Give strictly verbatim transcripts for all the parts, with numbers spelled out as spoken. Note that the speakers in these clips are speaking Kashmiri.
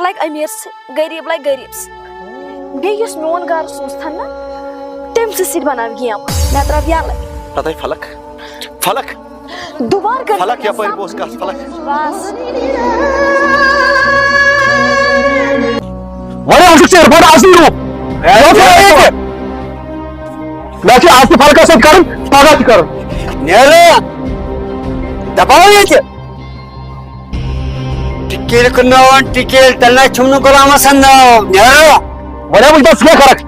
لگہِ امیر سۭتۍ، غریب لگہِ غریب سۭتۍ۔ بیٚیہِ یُس میون گرٕ سوٗزتھن نا، تٔمۍ سٕے سۭتۍ بناو گیم۔ مےٚ ترٛاو یَلہٕ۔ پتہٕ فلک، فلک۔ دُبارٕ کر۔ فلک یپٲرۍ بوز کتھ، فلک۔ بس۔ وۄنۍ اوسُکھ ژےٚ عرفان اصلی روٗپ۔ مےٚ چھُ ییٚتہِ۔ مےٚ چھُ آز تہِ فلکس سۭتۍ کرُن، پگاہ تہِ کرُن۔ نیرٕ۔ دباو ییٚتہِ۔ ٹِکیل کٕنناوان ٹِکیل، تیٚلہِ نہ چھُم نہٕ غلامس ہُنٛد ناو۔ نیرٕ۔ وۄنۍ وٕچھ بہٕ ژٕ کیٛاہ کرکھ۔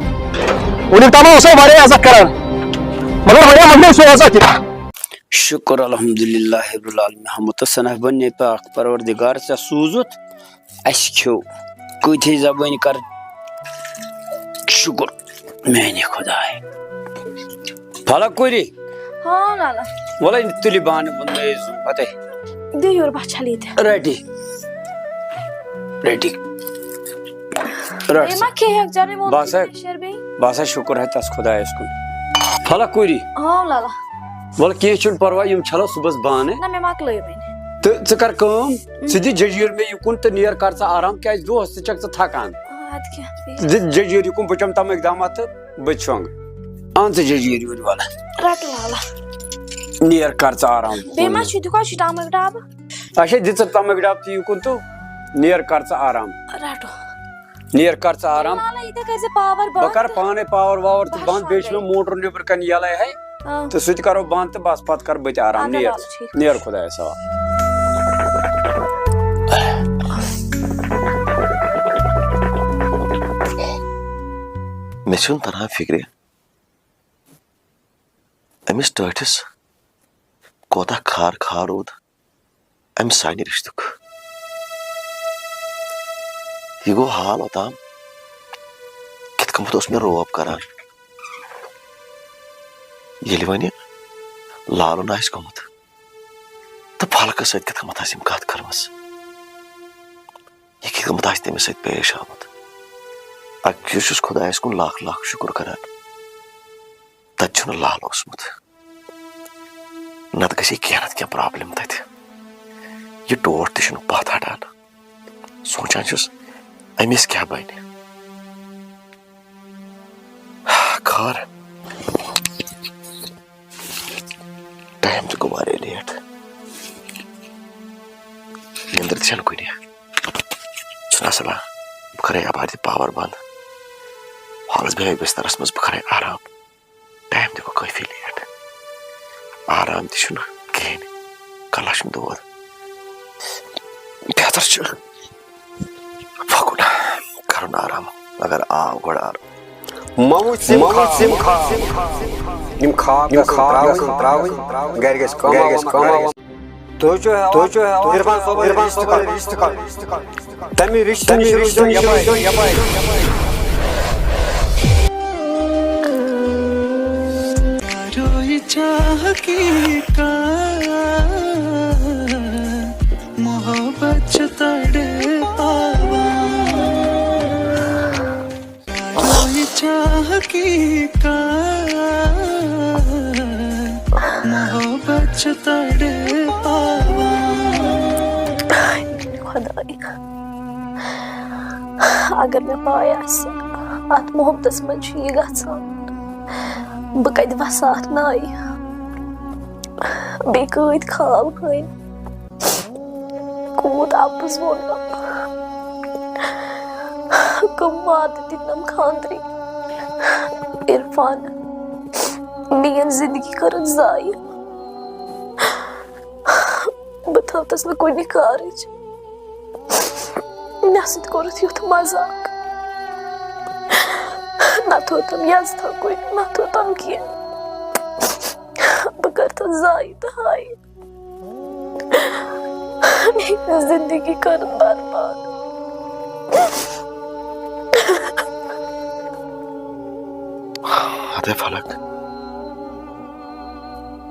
وٕنیُک تام اوسے واریاہ عزت کران، مگر وۄنۍ مۄکلیو سُہ عزت تہِ۔ شُکُر الحمدللہ رب العالمین، حمد تہٕ ثنا بننے پاک پروردگار، ژےٚ سوٗزُتھ، اَسہِ کھیوٚو۔ کۭتہِ زبٲنۍ کر شُکُر میانہِ خۄداے۔ فلک کوٗری۔ ہاں لالا۔ وَلَے تُلہِ بانہٕ وُنہٕ نٲیِو زُو پَتَے۔ دِ یورٕ بَچھَل ییٚتہِ۔ رٔٹی۔ رٔٹی۔ رَٹ بیٚیہِ سا۔ ما کھیٚیَکھ چانٕے ووٚن بہٕ ہسا، پرٛٮ۪شَر بیٚیہِ؟ بہٕ ہسا شُکُر ہے تَس خۄدایَس کُن۔ فلک کوٗری۔ ہاں لالا۔ وَلہٕ کینٛہہ چھُنہٕ پَرواے، یِم چھَلو صُبحَس بانہٕ۔ نہ، مےٚ مۄکلٲے وۄنۍ۔ تہٕ ژٕ کر کٲم، ژٕ دِ جٔجیٖر مےٚ یِکُن تہٕ نیر کر ژٕ آرام، کیٛازِ دۄہَس تہِ چھَکھ ژٕ تھکان۔ آ، اَدٕ کیٛاہ بیٚیہِ؟ ژٕ دِ جٔجیٖر یِکُن، بہٕ چَمہٕ تَمہٕ اَکہِ دۄہ مَتہٕ۔ بہٕ تہِ شۄنٛگہٕ۔ اَن ژٕ جٔجیٖر یوٗرۍ وَلہٕ۔ رَٹہٕ لالا۔ نیر کر ژٕ آرام۔ بیٚیہِ ما چھُ تہِ کۄس چھُ ٹمک ڈبہٕ؟ اچھا، دِ ژٕ ٹمک ڈبہٕ تہِ یُکُن تہٕ نیر کر ژٕ آرام۔ رَٹو۔ نیر کر ژٕ آرام۔ لالا، یہِ تہِ کٔرۍ زِ پاور بہٕ بنٛد کر تہٕ پانے پاور واور تہٕ بہٕ بنٛد، بیٚیہِ چھُ شۄنٛگے۔ مےٚ موٹر نیٚبرٕ کَنہِ یَلَے ہے۔ آ۔ تہٕ سُہ تہِ کَرو بنٛد تہٕ بَس پَتہٕ کَرٕ بہٕ تہِ آرام۔ اَدٕ نیر۔ لالا، ٹھیٖک۔ نیر خۄدایَس حوالہٕ۔ مےٚ چھُنہٕ تَران فِکرِ، أمِس ٹٲٹھِس کوتاہ خار خار روٗد اَمہِ سانہِ رِشتُک۔ یہِ گوٚو حال اوٚتام، کِتھ کٔنۍ اوس مےٚ روب کران، ییٚلہِ وۄنۍ لالُن آسہِ گوٚمُت تہٕ فلکس سۭتۍ کِتھ کٔنۍ آسہِ أمۍ کتھ کٔرمٕژ۔ یہِ کِتھ کٔنۍ آسہِ تٔمِس سۭتۍ پیش آمُت؟ اَکہِ چیٖزٕ چھُس خۄدایَس کُن لاکھ لاکھ شُکُر کران، تَتہِ چھُنہٕ لال اوسمُت۔ نَتہٕ گژھِ ہے کینٛہہ نَتہٕ کینٛہہ پرابلم تَتہِ۔ یہِ ٹوٹھ تہِ چھُنہٕ پَتھ ہٹان۔ سونٛچان چھُس، أمِس کیٛاہ بَنہِ؟ خٲر، ٹایم تہِ گوٚو واریاہ لیٹ۔ نیٚنٛدٕر تہِ چھَنہٕ کُنہِ۔ چھُنہٕ اَصٕل، آ۔ بہٕ کَرَے یَپارِ تہِ پاوَر بنٛد۔ حالَس بیٚہمَے بِستَرَس منٛز، بہٕ کَرَے آرام۔ ٹایم تہِ گوٚو کٲفی لیٹ۔ آرام تہِ چھُنہٕ کِہیٖنۍ۔ کَلَس چھُم دود۔ بہتر چھُ پَکُن، کَرُن آرام۔ اگر آو گۄڈٕ آرام۔ مہ وٕچھ یِم مہ وٕچھ یِم خاک۔ خاک۔ یِم خاک یِم گژھن خاک ترٛاوٕنۍ۔ گژھن ترٛاوٕنۍ۔ گرِ گژھِ کٲم گرِ گژھِ وٲم کٲم کَرٕنۍ۔ وٲم۔ تُہۍ چھِو ہٮ۪وان تُہۍ چھِو ہٮ۪وان عرفان صٲبَن عرفان رِشتہٕ صٲبَن کَرُن۔ رِشتہٕ کَرُن۔ تَمہِ رِشتہٕ تَمہِ نِش رِشتہٕ روٗزِو نِش یَپٲرۍ۔ روٗزِو یَپٲرۍ۔ روی چاہ کی کا محبت چھِ تڑپاوان۔ کوئی چاہ کی کا محبت چھِ تڑپاوان۔ خۄدایا، اگر مےٚ پاے آسہِ، اتھ محبتس منٛز چھُ یہِ گژھان، بہٕ کتہِ وسہٕ اتھ نایہِ؟ بیٚیہِ کۭتۍ خال ہٲوۍ۔ کوٗت اَپُز ووٚنُم۔ کٕم وعدٕ دِتنَم خانٛدرٕکۍ۔ عرفان، میٛٲنۍ زِندگی کٔرٕتھ ضایع۔ بہٕ تھٲوتَس نہٕ کُنہِ کارٕچ۔ مےٚ سۭتۍ کوٚرُتھ یُتھ مذاق۔ نہ تھوٚوتَم یَزتھا کُنہِ، نہ تھوٚوتَم کینٛہہ۔ بہٕ کٔرتھَس ضایع تہٕ ہایہِ۔ میٛٲنۍ زندگی کٔر برباد۔ ہتے فلک،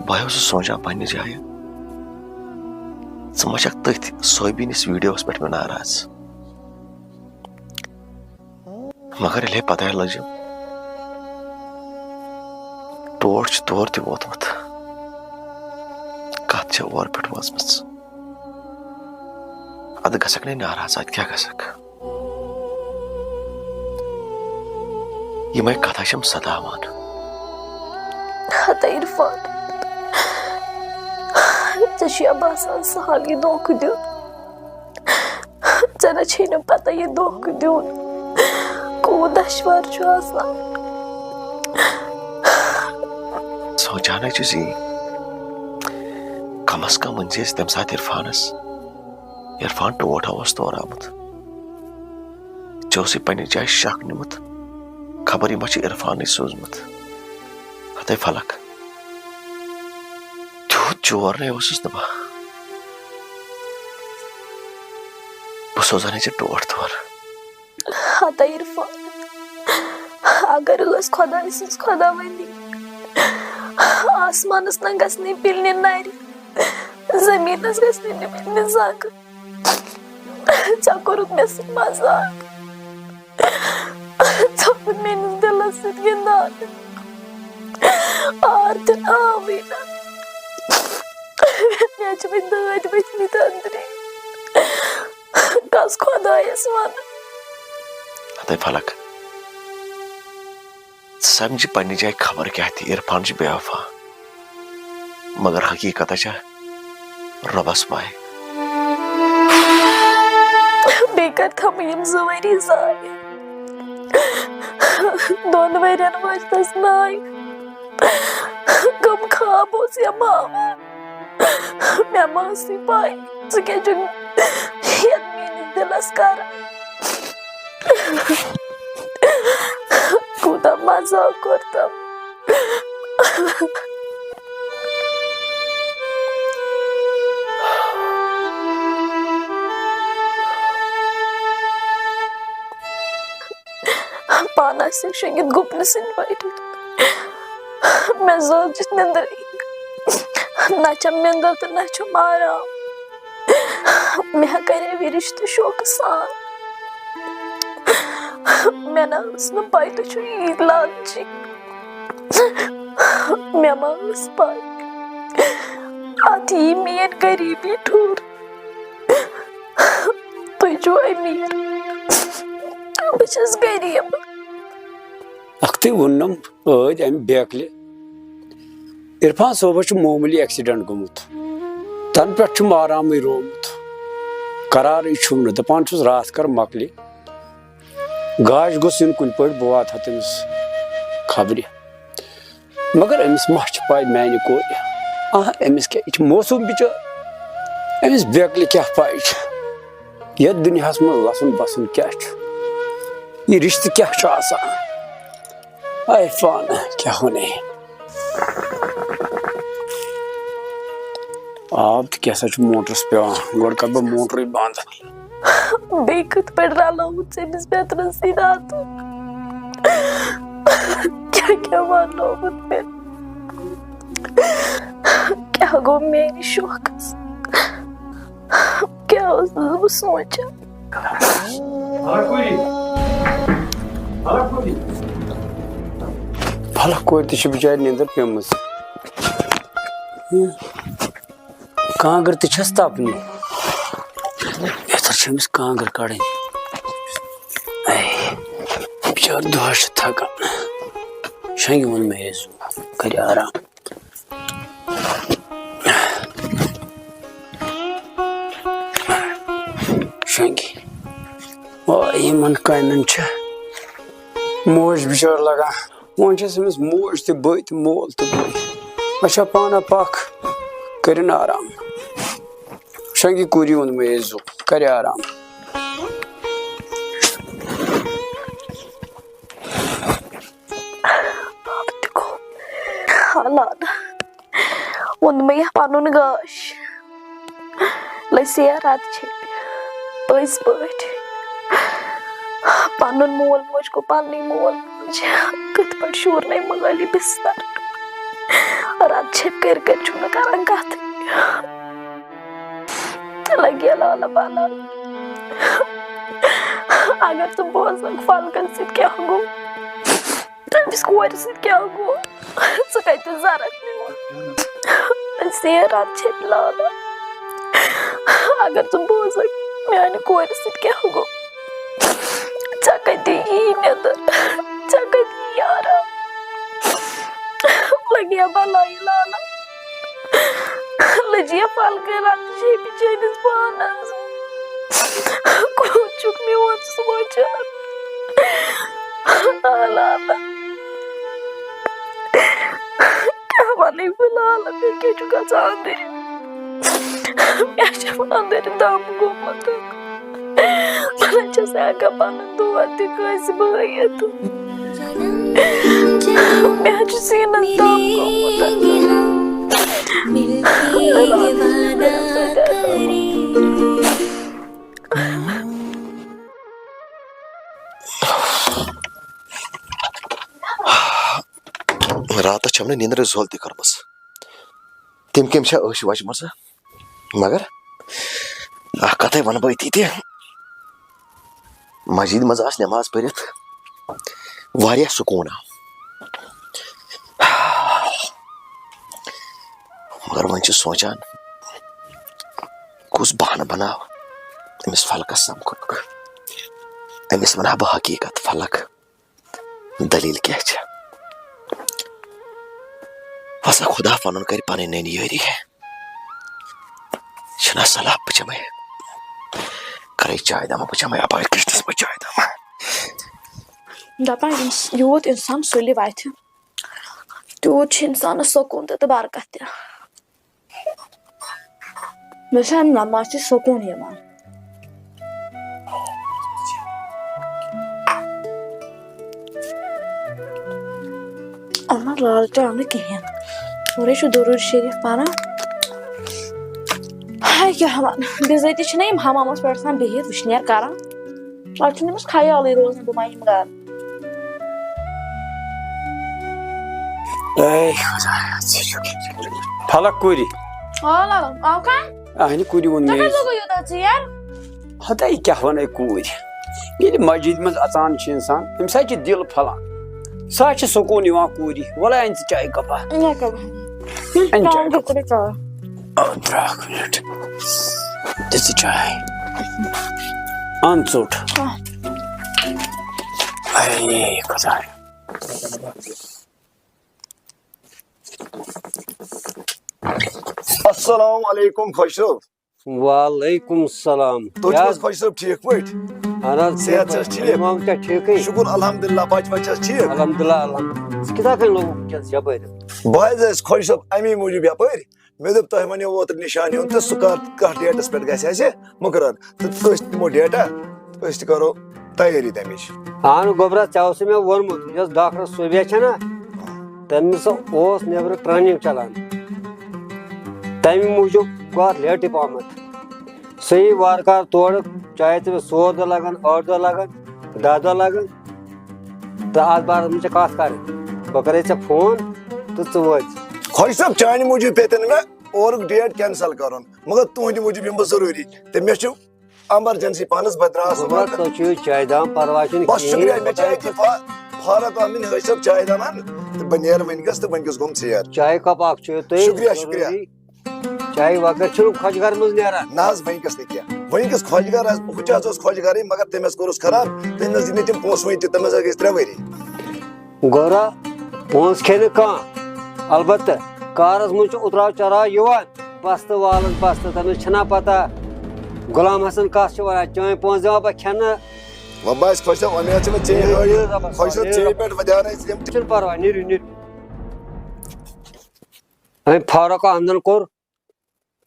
بہٕ اوسُس سونٛچان پننہِ جایہِ، ژٕ ما چھکھ تٔتھۍ صٲبیٖنِس ویڈیوس پٮ۪ٹھ مےٚ ناراض؟ مگر ییٚلہِ پتہ لٔجم، ٹوٹھ چھُ تور تہِ ووتمُت، کتھ چھےٚ اورٕ پٮ۪ٹھ وٲژمٕژ۔ ادٕ گژھکھ نے ناراض، ادٕ کیٛاہ گژھکھ؟ یِمے کتھا چھم ستاوان۔ ہتا عرفان، ژےٚ چھُیا باسان سہل یہِ دھوکہٕ دیُن؟ ژےٚ نہ چھے نہٕ پتہ یہِ دھوکہٕ دیُن کوٗت دشوار چھُ آسان۔ سونٛچان ہے چھُس یی، کم از کم ؤنۍ زِ أسۍ تمہِ ساتہٕ عرفانس، عرفان ٹوٹھ اوس تورٕ آمُت۔ ژےٚ اوسُے پننہِ جایہِ شک نیوٗمُت، خبر یہِ ما چھُ عرفانٕے سوٗزمُت۔ ہتے فلک، تیوٗت چور نے اوسُس نہٕ بہٕ۔ بہٕ سوزان ہے ژےٚ ٹوٹھ تورٕ۔ ہتا عرفان، اگر ٲس خۄداے سٕنٛز خۄداوندی، آسمانس نہ گژھِ نہٕ پِلنہِ نرِ، زٔمیٖنس گژھِ نہٕ پِلنہِ زنٛگہٕ۔ ژےٚ کوٚرُتھ مےٚ سۭتۍ مذاق۔ ژٕ آوُکھ میٲنِس دِلس سۭتۍ گِنٛدان۔ آر تہِ نہٕ آوٕے نہٕ۔ مےٚ چھِ وۄنۍ دٲدۍ ؤتھمٕتۍ أنٛدرٕے۔ کس خۄدایس ونہٕ؟ ہتے فلک، ژٕ سمجھ پننہِ جایہِ خبر کیٛاہ تہِ، عرفان چھُ بے وفا، مگر حقیقت چھےٚ رۄبس پاے۔ بیٚیہِ کتہِ تھاوٕ یِم زٕ ؤری ضایع؟ دۄن ؤرین وٲتۍ تس ناے۔ کم خواب اوس یہِ ماوان؟ مےٚ ما ٲسٕے پاے ژٕ کیٛاہ چھُکھ یتھ میٲنِس دِلس کران؟ کوٗتاہ مذاق کوٚرتم۔ پانہٕ آسہِ شٔنگِتھ گُپنہٕ سٕنٛدۍ پٲٹھۍ۔ مےٚ زٲژ نِندرٕے۔ نہ چھم نِندر تہٕ نہ چھُم آرام۔ مےٚ ہا کریو یہِ رِشتہٕ شوقہٕ سان۔ مےٚ نہ ٲس نہٕ پَے تُہۍ چھِو ییٖتۍ لالچی۔ مےٚ ما ٲس پَے اَتھ یی میٛٲنۍ غریٖبی ٹھوٚر۔ تُہۍ چھِو أمیٖر، بہٕ چھَس غریٖب۔ اکھتُے ووٚننم ٲدۍ امہِ بیکلہِ، عرفان صٲبس چھُ معموٗلی ایکسیڈنٹ گوٚمُت، تنہٕ پٮ۪ٹھ چھُم آرامٕے روومُت، قرارٕے چھُم نہٕ، دپان چھُس راتھ کر مۄکلہِ، گاش گوٚژھ یُن کُنہِ پٲٹھۍ، بہٕ واتہٕ ہا تٔمِس خبرِ۔ مگر أمِس ما چھِ پَے میٛانہِ کورِ؟ آ، أمِس کیٛاہ، یہِ چھِ معصوٗم بِچٲر، أمِس بیکلہِ کیٛاہ پَے چھِ یَتھ دُنیاہَس منٛز وَسُن بَسُن کیٛاہ چھُ، یہِ رِشتہٕ کیٛاہ چھُ آسان۔ اے فان، کیٛاہ وَنے؟ آب تہِ کیٛاہ سا چھُ موٹرَس پٮ۪وان، گۄڈٕ کَرٕ بہٕ موٹرٕے بنٛد۔ بیٚیہِ کِتھ پٲٹھۍ رلووُتھ ژےٚ أمِس بیترِ سۭتۍ راتُک؟ کیٛاہ کیٛاہ وننووُتھ مےٚ؟ کیٛاہ گوٚو میٛٲنِس شوقس؟ کیٛاہ ٲسٕس بہٕ سونٛچان؟ فلک کورِ تہِ چھِ بِچارِ نیٚنٛدٕر پیٚمٕژ۔ کانٛگٕر تہِ چھَس تَپنہِ۔ یَتھ چھِ أمِس کانٛگٕر کَڑٕنۍ۔ اَے، بِچارٕ دۄہَس چھِ تھَکان۔ شۄنٛگہِ ووٚن مےٚ یہِ زُو، کَرِ آرام۔ شۄنٛگہِ۔ او، یِمَن کامٮ۪ن چھِ موج بِچٲر لَگان۔ وۄنۍ چھَس أمِس موج تہِ بٔتۍ، مول تہِ بٔتۍ۔ اچھا، پانہ پکھ، کٔرِن آرام۔ شنگی کوٗری ووٚن مےٚ، یہِ زُو کرِ آرام۔ ووٚن مےٚ، یہِ پنُن گاش۔ لٔج سیر راتہٕ چھیٚپۍ پٔزۍ پٲٹھۍ۔ پنُن مول موج گوٚو پننُے مول موج۔ کِتھ پٲٹھۍ شوٗرنَے مٲلۍ بستر۔ راتہٕ چھیٚپۍ کٔرۍ کٔرۍ چھُم نہٕ کران کتھٕے۔ تہٕ لگہِ لالا بالا۔ اگر ژٕ بوزکھ فلکن سۭتۍ کیٛاہ گوٚو۔ تٔمِس کورِ سۭتۍ کیٛاہ گوٚو؟ ژٕ کتہِ زرکھ میون؟ سیر راتہٕ چھیٚپۍ لالا۔ اگر ژٕ بوزکھ میانہِ کورِ سۭتۍ کیٛاہ گوٚو، ژےٚ کتہِ یی نیٚدٕر؟ ژےٚ کتہِ یارا، لگیا بلائی لالا۔ لجیا پھل کر رکھ شیپی چٲنِس پانس۔ کوٚت چھُکھ میون سونٛچان؟ آ لالا۔ کیٛاہ وَنَے بہٕ لالا، مےٚ کیٛاہ چھُ گژھان أنٛدٕرۍ؟ مےٚ چھُ أنٛدٕرۍ دم گوٚمُت۔ بہٕ نہ چھَس ہٮ۪کان پَنُن دود تہِ کٲنٛسہِ بٲیِتھ۔ مےٚ چھُ سیٖنَس دم گوٚمُت۔ راتس چھم نہٕ نیندرِ زۄل تہِ کٔرمٕژ۔ تٔمۍ کٔمۍ چھےٚ أچھ وچھمژٕ؟ مگر اکھ کتھے ونہٕ بہٕ أتی تہِ، مسجدِ منٛز آسہِ نماز پٔرِتھ واریاہ سکوٗن آو۔ مگر وۄنۍ چھُس سونٛچان، کُس بہانہٕ بناو أمِس فلکس سمکھنُک؟ أمِس ونہٕ ہا بہٕ حقیٖقت، فلک، دٔلیٖل کیٛاہ چھےٚ؟ وَسا خۄدا پَنُن کَرِ پَنٕنۍ نٔنۍ یٲری۔ چھِنہ صلاح، بہٕ چَمَے، کَرَے چاے دامہ، بہٕ چَمَے اَپارِ کِچنَس منٛز چاے دامہ۔ دَپان ییٚمِس یوٗت اِنسان سُلہِ وَتھِ، تیوٗت چھُ اِنسانَس سکوٗن تہِ تہٕ برکت تہِ۔ مےٚ چھُ اَمہِ نمازِ سۭتۍ سکوٗن یِوان۔ اَتھ منٛز لالچاو نہٕ کِہیٖنۍ۔ اورَے چھُ درود شریف پَران۔ ہاے کیٛاہ وَنہٕ، بِذٲتی چھِنہ یِم حمامَس پٮ۪ٹھ آسان بِہِتھ وٕشنیر کَران۔ پتہٕ چھُنہٕ أمِس خیالٕے روزان، بہٕ ما یِمہٕ گرٕ۔ اے خۄدایا، ژےٚ چھُکھ فلک کوٗری۔ آ لالا، آو کانٛہہ؟ اہنہِ کوٗری ووٚن ژےٚ مےٚ کیٛازِ۔ لوگُے یوٗتاہ ژیر؟ ہتاے کیٛاہ ونے کوٗرۍ، ییٚلہِ مسجدِ منٛز اژان چھِ انسان، تٔمِس حظ چھِ دِل پھۄلان۔ سُہ حظ چھِ سکوٗن یِوان کوٗری۔ وَلہٕ اَنہِ ژٕ چایہِ کپا۔ نہ کبا۔ اَنہِ چایہِ کپا۔ کپا۔ آ، بیٛاکھ مِنٹ۔ دِ ژٕ چاے۔ اَن ژوٚٹ۔ آ۔ اے خۄدایا۔ السلام علیکم خۄش صٲب۔ وعلیکم السلام۔ تُہۍ چھِو حظ خۄش صٲب ٹھیٖک پٲٹھۍ؟ اہن حظ، صحت چھا حظ ٹھیٖک؟ امام چھا ٹھیٖکٕے؟ شُکُر الحمدللہ، بچہِ وچہِ چھا حظ ٹھیٖک؟ الحمدللہ، الحمدللہ۔ ژٕ کِتھ کٔنۍ لوگُکھ وٕنکیٚس یپٲرۍ؟ بہٕ حظ ٲسۍ خۄش صٲب اَمی موٗجوٗب یپٲرۍ، مےٚ دوٚپ تۄہہِ وَنیو اوترٕ نِشانہِ ہُنٛد تہٕ سُہ کر، کَتھ ڈیٹَس پٮ۪ٹھ گژھِ اَسہِ مُقرر تہٕ أسۍ تہِ دِمو ڈیٹا، أسۍ تہِ کَرو تیٲری تَمِچ۔ اہن گوٚبرا، ژےٚ اوسُے مےٚ ووٚنمُت، یۄس ڈاکٹر صوبیا چھےٚ نا، تٔمِس اوس نیٚبرٕ ٹرٛینِنٛگ چلان، تَمہِ موٗجوٗب گوٚو اَتھ لیٹٕے پہمَتھ۔ سُہ یی وارٕ کارٕ تورٕ، چاہے تٔمِس ژور دۄہ لَگَن، ٲٹھ دۄہ لَگَن، دَہ دۄہ لَگَن، تہٕ اَتھ بارَس منٛز چھےٚ کَتھ کَرٕنۍ۔ بہٕ کَرَے ژےٚ فون تہٕ ژٕ وٲتۍ۔ خۄش صٲب، چانہِ موٗجوٗب پیٚیہِ تہِ نہٕ مےٚ اورُک ڈیٹ کینسل کَرُن، مگر تُہٕنٛدِ موٗجوٗب یِمہٕ بہٕ ضروٗری۔ تہٕ مےٚ چھُ ایمرجنسی پانس بدراس گوٚبرا، واتان۔ تۄہہِ چھُو یہِ چایہِ دام پرواے چھُنہٕ بس کِہیٖنۍ۔ شُکریہ، مےٚ چھِ أتی فا-، فاروق احمد حٲج صٲب چایہِ دام اَنہٕ تہٕ بہٕ نیرٕ وٕنکیٚس تہٕ وٕنکیٚس گوٚم ژیر۔ چایہِ کپ اکھ چیٚیِو تُہۍ شُکریہ، شُکریہ۔ ضروٗری۔ چایہِ وغٲر چھُنہٕ خۄجہِ گرٕ منٛز نیران۔ نہ حظ، وٕنکیٚس نہٕ کینٛہہ۔ وٕنکیٚس خۄجہِ گرٕ حظ، ہُہ تہِ حظ اوس خۄجہِ گرٕے، مگر تٔمۍ حظ کوٚرُس خراب۔ تٔمۍ حظ دِتۍ نہٕ تِم پونٛسہٕ وۄنۍ تہِ، تٔمۍ حظ گٔے ترٛےٚ ؤری۔ گوٚبرا، پونٛسہٕ کھیٚیہِ نہٕ کانٛہہ۔ البتہ کارس منٛز چھُ اُتراو چڑاو یِوان۔ بستہٕ والس بستہٕ، تٔمِس چھَنا پتہ غلام حسن کس چھِ ونان، چٲنۍ پونٛسہٕ دِوان بہٕ کھٮ۪نہٕ۔ وۄنۍ باسہِ خۄش صٲب، وۄنۍ حظ چھِ مےٚ ژےٚ یہِ ہٲوِتھ۔ خۄش صٲب، ژےٚ پٮ۪ٹھ ودیٛاونٲیِتھ یِم تہِ۔ چھُنہٕ پرواے، نیٖرِو، نیٖرِو۔ أمۍ فاروق احمدن کوٚر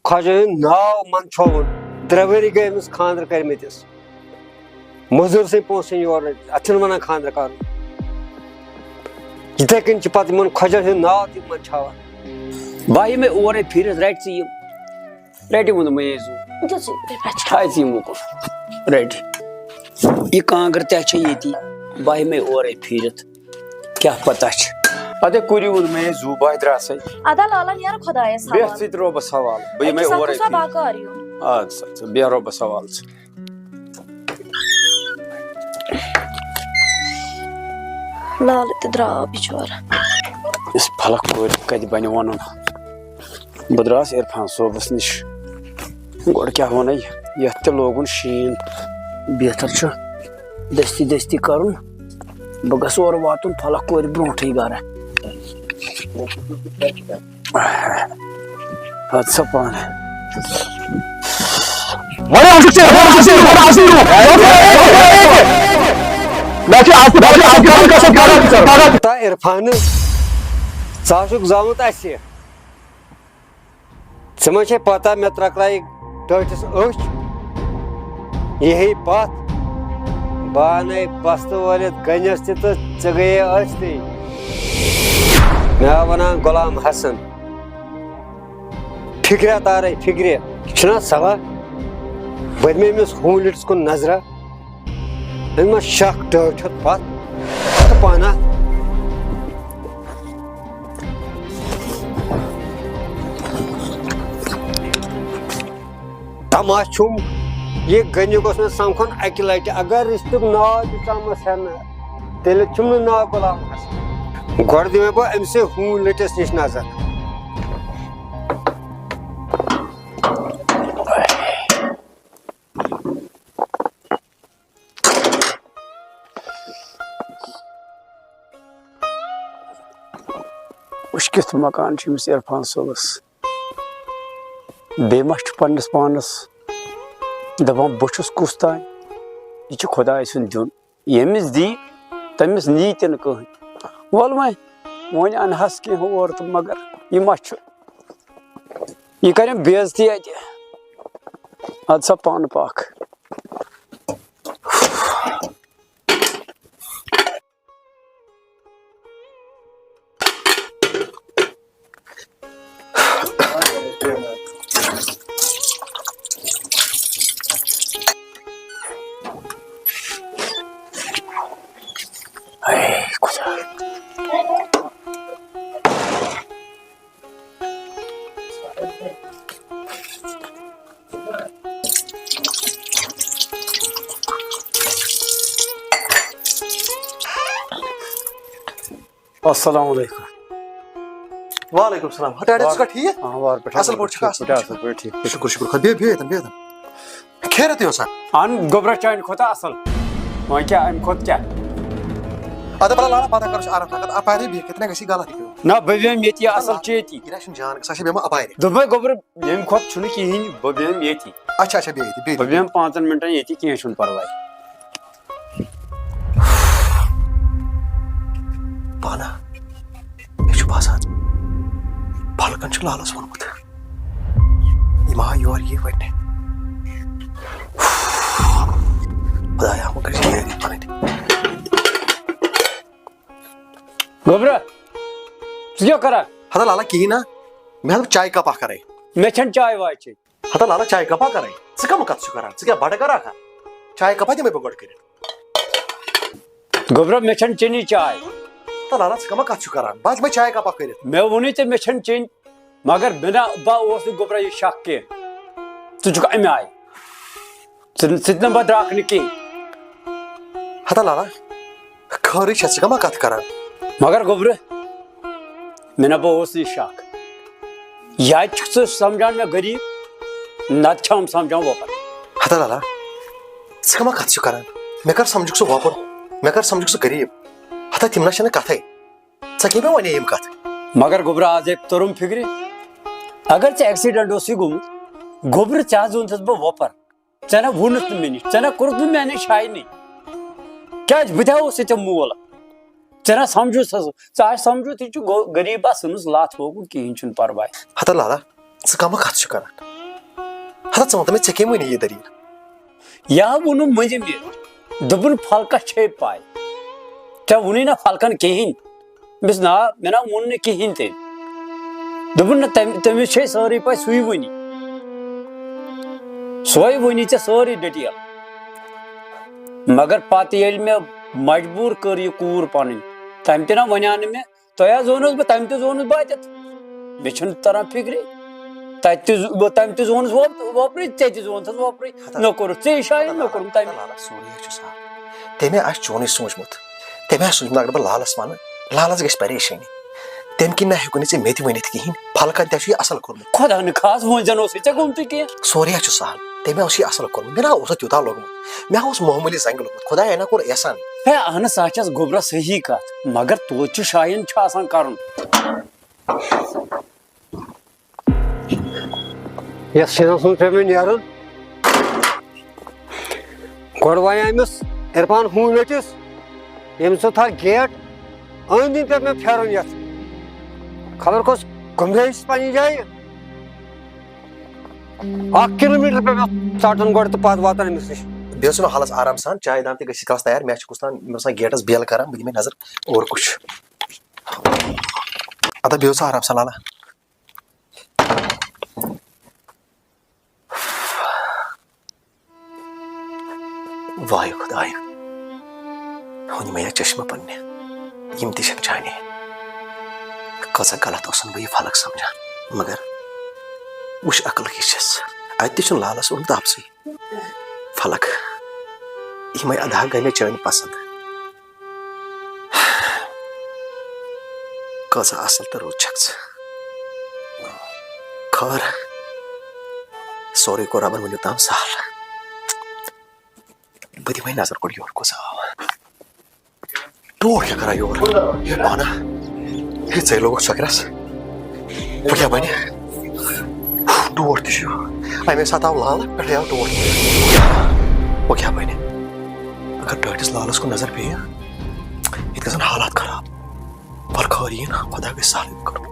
خۄجہِ ہُنٛد ناو منٛدچھووُن۔ ترٛےٚ ؤری گٔے أمِس خانٛدر کٔرمٕتِس۔ مٔزوٗر سٕنٛدۍ پونٛسہٕ چھِنہٕ یورٕ رٔٹِتھ۔ اَتھ چھِنہٕ وَنان خانٛدر کَرُن۔ یِتھَے کٔنۍ چھِ پَتہٕ یِمَن خۄجَن ہُنٛد ناو تہِ یِمَن چھاوان۔ بہٕ آیہِ مےٚ اورَے پھیٖرِتھ، رَٹہِ ژٕ یِم۔ رَٹہِ ووٚن مےٚ یے زُو۔ دِژٕے تٔمۍ پَتہٕ چھِ۔ تھایہِ ژٕ یِم لُکَن۔ رَٹہِ۔ یہِ کانٛگٕر تہِ چھےٚ ییٚتی۔ بہٕ آیہِ مےٚ اورَے پھیٖرِتھ۔ کیٛاہ پتہ چھِ؟ اَدے کوٗری ووٚن مےٚ، زُو باے درٛاسَے۔ اَدا لالا نیرٕ خۄدایَس بیٚہہ حوالہٕ۔ ژٕ تہِ رۄبَس حوالہٕ، بہٕ یِمَے أکِس اَکھ اورَے اوسا پھیٖرِتھ۔ بکار یُن۔ اَدٕ سا، ژٕ بیٚہہ رۄبَس حوالہٕ ژٕ۔ لالہٕ تہِ درٛاو بِچور۔ یُس فلک کورِ کَتہِ بَنہِ وَنُن۔ بہٕ درٛاس عرفان صٲبَس نِش۔ گۄڈٕ کیٛاہ وَنَے، یَتھ تہِ لوگُن شیٖن۔ بہتر چھُ دٔستی دٔستی کَرُن۔ بہٕ گژھٕ اورٕ واتُن پھلک کورِ برونٛٹھٕے گرٕ۔ اَدٕ سا پانہٕ۔ واریاہ اَصٕل چھِ، واریاہ اَصٕل چھِ، واریاہ اَصٕل چھِ۔ مےٚ چھِ اَتھ، مےٚ چھِ اَتھ کَرُن، کَرُن، کَرُن۔ تا عرفان، ژٕ ہا چھُکھ زامُت اَسہِ۔ ژےٚ ما چھے پتہ مےٚ ترٛکرایہِ ٹٲٹھِس أچھ؟ یہِ ہے پتھ۔ بہٕ اَنے بستہٕ وٲلِتھ گٔنِس تہِ تہٕ ژےٚ گٔیے أچھ تہِ۔ مےٚ ہا وَنان غلام حسن۔ فِکرِ دارے فِکرِ۔ یہِ چھُنہ صلاح؟ بہٕ دِمہٕ أمِس ہوٗنۍ لِٹِس کُن نظرہ۔ أمۍ ما شک ٹٲٹھۍ ہیوٚت پتھ تہٕ پانہ۔ تما چھُم یہِ غنی گوٚژھ مےٚ سمکھُن اکہِ لٹہِ۔ اگر رِشتُک ناو تہِ ژامس ہٮ۪نہٕ، تیٚلہِ چھُم نہٕ ناو غلام حسن۔ گۄڈٕ دِمے بہٕ أمۍ سٕے ہوٗنۍ لٔٹِس نِش نظر۔ وٕچھ کیُتھ مکان چھُ أمِس عرفان صٲبَس۔ بیٚیہِ ما چھُ پنٛنِس پانَس دَپان، بہٕ چھُس کُس تام؟ یہِ چھُ خۄداے سُنٛد دیُن۔ ییٚمِس دی، تٔمِس نی تہِ نہٕ کٕہٕنۍ۔ وَلہٕ وۄنۍ، وۄنۍ اَنہٕ ہَس کینٛہہ اور تہٕ مگر یہِ ما چھُ، یہِ کَرٮ۪م بے عزتی اَتہِ۔ اَدٕ سا پانہٕ پَکھ۔ السلام علیکم۔ وعلیکم السلام۔ ہتہٕ ڈیڈی، ژٕ چھُکھا ٹھیٖک؟ آ، وارٕ پٮ۪ٹھ۔ اصل پٲٹھۍ چھُکھا؟ اصل پٲٹھۍ، اصل پٲٹھۍ، ٹھیٖک۔ شُکُر، شُکُر خۄدا۔ بیٚہہ، بیٚہہ ییٚتٮ۪ن، بیٚہہ ییٚتٮ۪ن۔ خیرتٕے اوسا؟ اہن، گوٚبرا، چانہِ کھۄتہٕ اصل۔ وۄنۍ کیٛاہ، امہِ کھۄتہٕ کیٛاہ؟ اَدٕ بَلہٕ لالا، پَتہٕ کَرو أسۍ آرام سان کَتھ۔ اَپارے بیٚہہ، کِتھ نہ گژھی غلط ہیٚکِو۔ نہ، بہٕ بیٚہمہٕ ییٚتی، اَصٕل چھِ ییٚتی۔ یہِ نہ چھُنہٕ جان، سۄ چھِ بیٚہمو اَپارِ۔ دوٚپمَے گوٚبرٕ، ییٚمہِ کھۄتہٕ چھُنہٕ کِہیٖنۍ، بہٕ بیٚہمہٕ ییٚتی۔ اچھا، اچھا، بیٚہہ ییٚتی، بیٚہہ بہٕ ییٚتی۔ بیٚہمہٕ پانٛژَن مِنٹَن ییٚتی، کینٛہہ چھُنہٕ پَرواے۔ پانہ، مےٚ چھُ باسان، فلکن چھُ لالس ووٚنمُت، یہِ ما آو یور یی وَنہِ۔ خدایا، وۄنۍ کٔرِو یٲری پنٕنۍ۔ گوٚبرا، ژٕ کیٛاہ کران؟ ہتا لالا، کِہیٖنۍ نہ، مےٚ ہا دوٚپ چایہِ کپ اکھ کرے۔ مےٚ چھَنہٕ چاے واے چیٚنۍ۔ ہتا لالا، چایہِ کپا کرے؟ ژٕ کم کتھ چھُ کران؟ ژٕ کیٛاہ بڑٕ کران کھا؟ چایہِ کپا دِمے بہٕ گۄڈٕ کٔرِتھ؟ گوٚبرا، مےٚ چھَنہٕ چیٚنی چاے۔ ہتا لالا، ژٕ کم کتھ چھُ کران؟ بہٕ ہا دِمے چایہِ کپا کٔرِتھ۔ مےٚ ووٚنُے ژےٚ، مےٚ چھَنہٕ چیٚنۍ، مگر مےٚ نہ، بہٕ اوس نہٕ گوٚبرا یہِ شک کینٛہہ۔ ژٕ چھُکھ اَمہِ آیہِ۔ ژٕ، ژٕ تہِ نہٕ بہٕ درٛاکھ نہٕ کینٛہہ۔ ہتا لالا، خٲرٕے چھا، ژٕ کما کتھ کران؟ مگر گوٚبرٕ، مےٚ نہ بہٕ اوس نہٕ یہِ شک۔ یا چھُکھ ژٕ سمجھان مےٚ غریٖب، نتہٕ چھَم سمجھان وۄپر۔ ہتا لالا، ژٕ کما کتھ چھُکھ کران؟ مےٚ کر سمجھُکھ ژٕ وۄپر، مےٚ کر سمجھُکھ ژٕ غریٖب۔ ہتا تِم نہ چھنہٕ کتھے۔ ژےٚ کیٛاہ مےٚ ونے یِم کتھٕ؟ مگر گوٚبرٕ، آز ہے توٚرُم فکرِ۔ اگر ژےٚ accident اوسُے گوٚمُت، گوٚبرٕ، ژےٚ حظ اوٚنتھس بہٕ وۄپر۔ ژےٚ نہ ووٚنُتھ نہٕ مےٚ نِش، ژےٚ نہ کوٚرُتھ نہٕ مےٚ نِش ہاینٕے۔ کیٛازِ بہٕ تہِ ہا اوسُے ژےٚ مول۔ ژےٚ نہ سمجھُتھ حظ، ژےٚ آسہِ سمجھُتھ، یہِ چھُ غ-، غریٖب آسنَس لَتھ ہوکُن، کِہیٖنۍ چھُنہٕ پرواے۔ ہتا لالا، ژٕ کَمہٕ کَتھ چھُکھ کران؟ ہتا ژٕ وَن تہٕ مےٚ، ژےٚ کٔمۍ ووٚنُے یہِ دٔلیٖل؟ یہِ ہا ووٚنُم مٔنٛزِم یہِ، دوٚپُن، فلکَس چھے پَے۔ ژےٚ ووٚنُے نہ فلکَن کِہیٖنۍ۔ مےٚ دوٚپُس، نا، مےٚ نہ ووٚن نہٕ کِہیٖنۍ تٔمۍ۔ دوٚپُن، نہ، تٔمۍ، تٔمِس چھے سٲرٕے پَے، سُے وَنہِ۔ سۄے وَنہِ ژےٚ سٲرٕے detail۔ مگر پَتہٕ ییٚلہِ مےٚ مجبوٗر کٔر یہِ کوٗر پَنٕنۍ، تَمہِ تہِ نہ وَنیٛاو نہٕ مےٚ۔ تۄہہِ حظ ووٚنُس بہٕ، تَمہِ تہِ زونُس بہٕ اَتٮ۪تھ۔ مےٚ چھُنہٕ تَران فِکرِ۔ تَتہِ تہِ زو-، بہٕ، تَمہِ تہِ زونُس وۄپ-، وۄپرٕے، ژےٚ تہِ زونتھَس وۄپرٕے۔ ہتا، نہ کوٚرُتھ ژےٚ شاید، نہ کوٚرُم تَمہِ۔ لالا، سورُے حظ چھُ سہل۔ تٔمۍ آسہِ چونُے سوٗنٛچمُت۔ تٔمۍ آسہِ سوٗنٛچمُت، اگر بہٕ لالَس وَنہٕ، لالَس گژھِ پریشٲنی۔ تٔمۍ کِنۍ نہ ہیوٚکُے نہٕ ژےٚ مےٚ تہِ ؤنِتھ کِہیٖنۍ۔ فلکَن تہِ چھُ یہِ اَصٕل کوٚرمُت۔ خۄدا نہٕ خاص، وۄنۍ زَن اوسُے ژےٚ گوٚمتُے کینٛہہ۔ سورُے حظ چھُ سہل۔ تٔمۍ اوس یہِ اصل کوٚرمُت، مےٚ نہ اوس نہٕ تیوٗتاہ لوٚگمُت، مےٚ اوس معموٗلی زنٛگہِ لوٚگمُت، خۄدایا نہ کوٚر احسان۔ ہے اہن سا چھس گوٚبرا صحیح کتھ، مگر توتہِ چھُ شاین چھُ آسان کرُن۔ یَتھ شیٖنَس منٛز پیوٚو مےٚ نیرُن۔ گۄڈٕ وَنے أمِس عرفان ہوٗنۍ ؤٹِس، ییٚمِس ژٕ تھاو گیٹ أنٛدۍ أنٛدۍ پیوٚو مےٚ پھیرُن یَتھ۔ خبر کۄس گُمرٲہی چھِ پنٛنہِ جایہِ۔ اَکھ کِلوٗ میٖٹر پیوٚو مےٚ ژَٹُن گۄڈٕ تہٕ پَتہٕ واتُن أمِس نِش۔ بیٚیہِ اوس مےٚ حالَس آرام سان، چایہِ دام تہِ گٔژھِتھ کَس تیار، مےٚ چھُ کُس تام مےٚ باسان گیٹَس بیل کَران، بہٕ دِمہٕ نظر اورٕ کُس چھُ۔ اَدٕ بیٚہو سا آرام سان لالا۔ واے خۄدایا، ہُنہِ مےٚ چشمہٕ پننہِ، یِم تہِ چھِنہٕ چانے۔ کۭژاہ غلط اوسُن بہٕ یہِ فلک سمجھان، مگر وٕچھ عقل کِژھ چھَس۔ اَتہِ تہِ چھُنہٕ لالس اوٚنمُت آبسٕے۔ فلک، یِمے ادا گٔے مےٚ چٲنۍ پسنٛد۔ کۭژاہ اصل تہٕ رٕژ چھکھ ژٕ۔ خٲر، سورُے کوٚر ربن وٕنیُک تام سہل۔ بہٕ دِمے نظر گۄڈٕ یورٕ کُس آو۔ ٹوٹھ کیٛاہ کران یور؟ ہے پانہ، ہے ژے لوگُتھ سۄکرس۔ وۄنۍ کیٛاہ بنہِ؟ ٹوٹھ تہِ چھُ۔ اَمے ساتہٕ آو لال، پٮ۪ٹھَے آو ٹوٹھ۔ وۄنۍ کیٛاہ بنہِ؟ اگر ٹٲٹھِس لالس کُن نظر پیٚیہِ، ییٚتہِ گژھن حالات خراب۔ وَلہٕ خٲر یِیہِ نہٕ، خۄدا گژھِ سہلٕے کرُن۔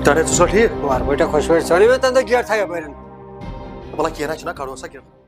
تَرے ژٕ سا ٹھیٖک؟ وارٕ پٲٹھۍ خۄش پٲٹھۍ۔ ژٕ وَنٕے مےٚ تَمہِ دۄہ گیٹ تھایہِ یَپٲرۍ۔ وَلہٕ کینٛہہ نہ چھُنہ، کَڑو سا گیٹ۔